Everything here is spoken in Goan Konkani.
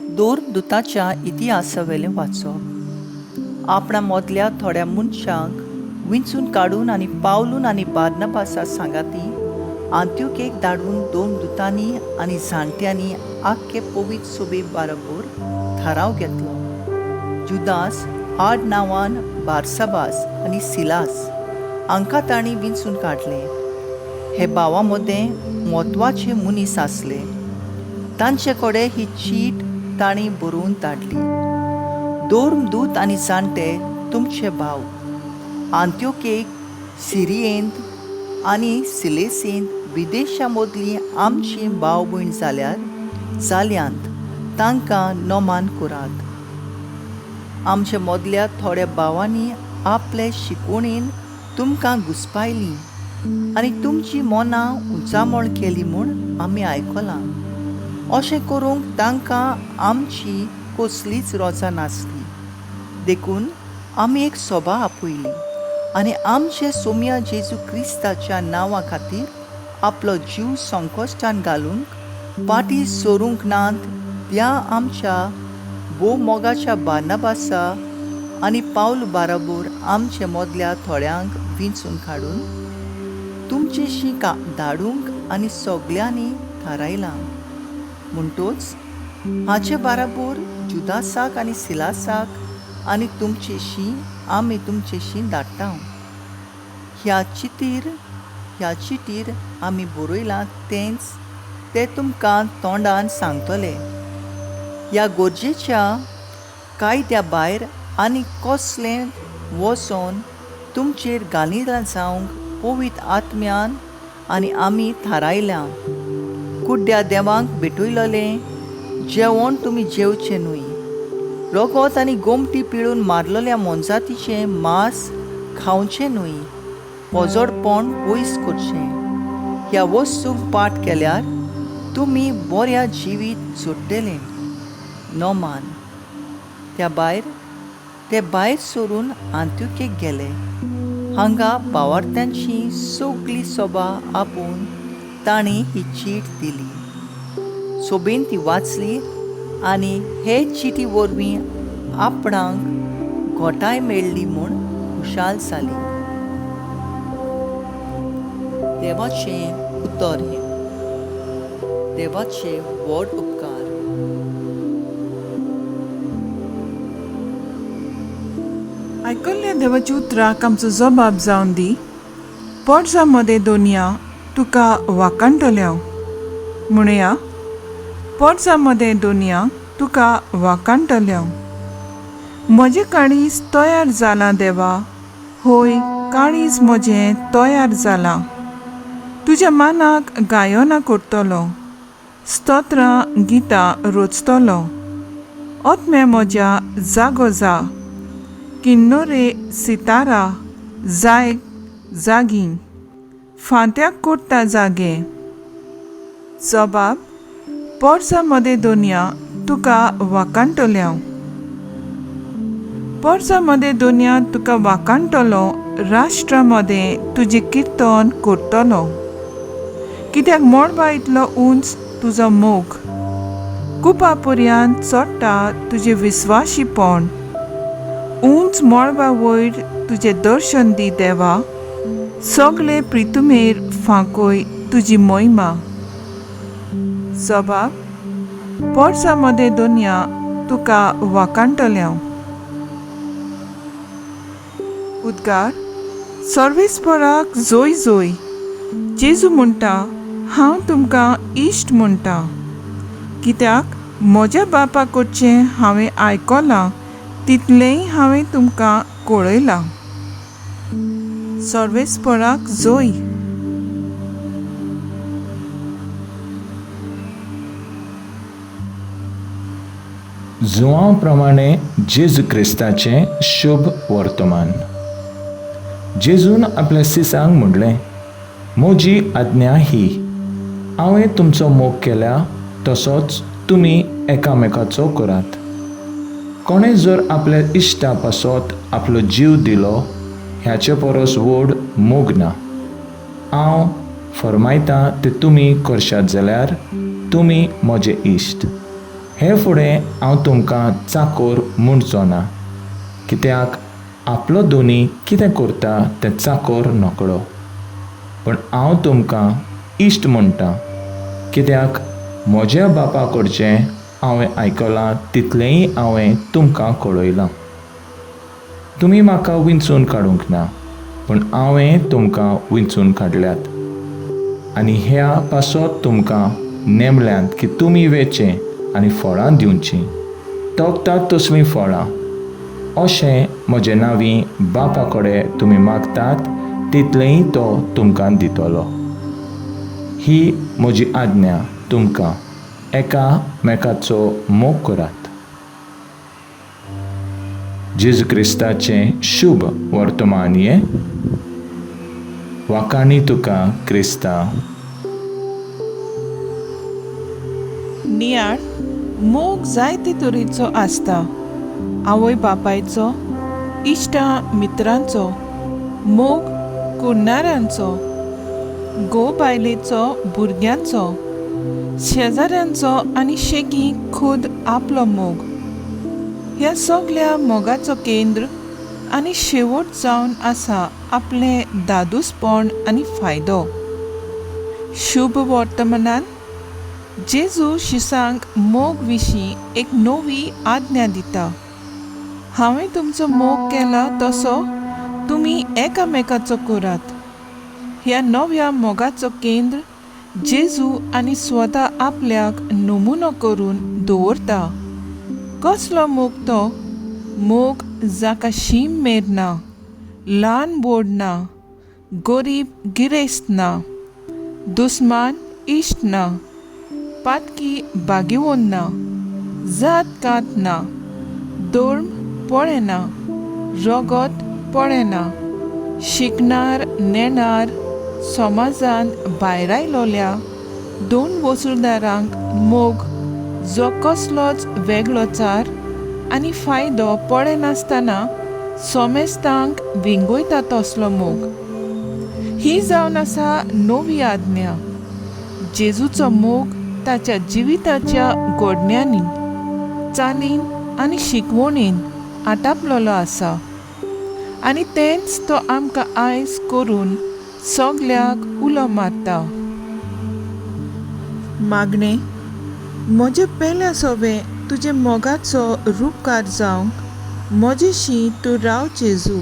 दोर दुताच्या इतिहासावेलें वाचप. आपणा मदल्या थोड्या मनशांक विंचून काडून आनी पावलून आनी बार्नबासा सांगाती आंत्युकेक धाडून दोन दुतांनी आनी जाणट्यांनी आख्खे पवित्र सोबे बाराबोर थाराव घेतलो. जुदास आड नांवान बार्साबास आनी सिलास हांकां तांणी विंचून काडले. हे भावा मदें म्हत्वाचे मनीस आसले. तांचे कडेन ही चीट तांणी बरोवन धाडली. दोर्मदूत आनी जाणटे, तुमचे भाव, आंत्योकेक, सिरियेंत आनी सिलेसींत विदेशा मदलीं आमची भाव भयण जाल्यार जाल्यांत तांकां नमान करात. आमच्या मदल्या थोड्या भावांनी आपले शिकवणेन तुमकां घुसपायलीं आनी तुमची मनां उचामळ केली म्हूण आमी आयकलां. अशें करूंक तांकां आमची कसलीच रोजा नासली. देखून आमी एक सभा आपयली आनी आमचे सोम्या जेजू क्रिस्ताच्या नांवा खातीर आपलो जीव संकश्टान घालूंक फाटीं सरूंक नात त्या आमच्या भोव मोगाच्या बार्नाबासा आनी पावल बाराबोर आमचे मदल्या थोड्यांक विंचून काडून तुमचेशी का धाडूंक आनी सगल्यांनी थारायलां. म्हणटोच हाचे बाराबोर जुदासाक आनी सिलासाक आनी तुमचेशी आमी तुमचेशी धाडटा. ह्या चिटीर आमी बरयलां तेंच ते तुमकां तोंडान सांगतले. ह्या गरजेच्या कायद्या भायर आनी कसलें वचोन तुमचेर घालिना जावंक पवित्र आत्म्यान आनी आमी थारायलां. कुड्ड्या देवांक भेटयलेलें जेवण तुमी जेवचें न्हय. रगत आनी गोमटी पिळून मारलेल्या मोनजातीचें मांस खावचें न्हय. पोजडपण पयस करचें. ह्या वस्तूंक पाठ केल्यार तुमी बऱ्या जिवीत जोडटले. नोमान. त्या भायर ते भायर सरून आंत्युकेक गेले. हांगा भावार्थ्यांची सगली सभा आपोवन तांणी ही चीट दिली. सोबेन ती वाचली आनी हे चिटी वरवीं आपणाक घोटाय मेळ्ळी म्हूण खुशाल जाली. देवाचें उतर हें. देवाचे व्हड उपकार. आयकल्ल्या देवाच्या उतराक आमचो जबाब जावन दी. पोटजा मदें दोनया तुका वाकाणटल्या. म्हणया, पोटजा मदें दोनया तुका वाकाणटल्या. म्हजें काळीज तयार जालां देवा, होय, काळीज म्हजें तयार जालां. तुज्या मानाक गायनां करतलो, स्तोत्रां गितां रचतलो. आत्म्या म्हज्या, जागो जा. किन्नोरे, सितारा, जाय जागी, फांत्याक करता जागे. जबाब, पोरसा मदें दोनया तुका वाकाणटल्या. पोरसा मदें दोनया तुका वाकाणटलो, राष्ट्रा मदें तुजें किर्तन करतलो. कित्याक मळबा इतलो उंच तुजो मोग, कुपा पर्यंत चडटा तुजें विस्वाशीपण. उंच मळबा वयर तुजें दर्शन दी देवा, सगळे प्रितुमेर फांकय तुजी मोहिमा. जबाब, पोरसा मदें दोनया तुका वाकाणटल्या. उद्गार, सर्वेस्पराक जोय जोय. जेजू म्हणटा, हांव तुमकां इश्ट म्हणटा, कित्याक म्हज्या बापा कडचें हांवें आयकलां तितलेंय हांवें तुमकां कळयलां. सर्वेस्पराक जोय. जुआं प्रमाणे जेजू क्रिस्ताचें शुभ वर्तमान. जेजून आपल्या सिसांक म्हणलें, म्हजी आज्ञा ही, हांवें तुमचो मोग केल्या तसोच तुमी एकामेकाचो करात. कोणें जर आपल्या इश्टा पासत आपलो जीव दिलो, ह्याचे परस व्हड मोग ना. हांव फरमायतां ते तुमी करशात जाल्यार तुमी म्हजे इश्ट. हे फुडें हांव तुमकां चाकोर म्हणचो ना, कित्याक आपलो दोनी कितें करता तें चाकोर नकळो. पूण हांव तुमकां इश्ट म्हणटा, कित्याक म्हज्या बापा कडचें हांवें आयकलां तितलेंय हांवें तुमकां कळयलां. तुमी म्हाका विंचून काडूंक ना, पूण हांवें तुमकां विंचून काडल्यात आनी ह्या पासत तुमकां नेमल्यांत की तुमी वेचें आनी फळां दिवचीं, तगतात तसलीं फळां. अशें म्हजे नांवी बापा कडेन तुमी मागतात तितलेंय तो तुमकां दितलो. ही म्हजी आज्ञा तुमकां, एकामेकाचो मोग करात. जेजू क्रिस्ताचें शुभ वर्तमान हें. वाखाणी तुका क्रिस्ता. नियाळ मोग जायते तरेचो आसता. आवय बापायचो, इश्टा मित्रांचो मोग, कुन्नारांचो, घोव बायलेचो, भुरग्यांचो, शेजाऱ्यांचो आनी शेगी खुद आपलो मोग. ह्या सगल्या मोगाचो केंद्र आनी शेवट जावन आसा आपलें दादूसपण आनी फायदो. शुभ वर्तमानान जेजू शिसांक मोग विशीं एक नवी आज्ञा दिता. हांवें तुमचो मोग केला तसो तुमी एकामेकाचो करात. ह्या नव्या मोगाचो केंद्र जेजू आनी स्वता आपल्याक नमुनो करून दवरता. कसलो मोग तो? मोग जाका शीम मेर ना, ल्हान व्हड ना, गरीब गिरेस्त ना, दुस्मान इश्ट ना, पातकी बागेवन ना, जात कात ना, धर्म पळयना, रगत पळयना, शिकणार नेणार समाजान भायरायलोल्या दोन वसुलदारांक मोग जो कसलोच वेगळोचार आनी फायदो पळयनासतना सोमेस्तांक विंगयता तसलो मोग. ही जावन आसा नवी आज्ञा. जेजूचो मोग ताच्या जिविताच्या गोडण्यांनी, चालीन आनी शिकवणेन आटापलेलो आसा आनी तेंच तो आमकां आयज करून सगल्याक उलो मारता. मागणें, म्हजे पेल्या सोबे तुजे मोगाचो रुपकार जावंक म्हजेशी तूं राव जेजू.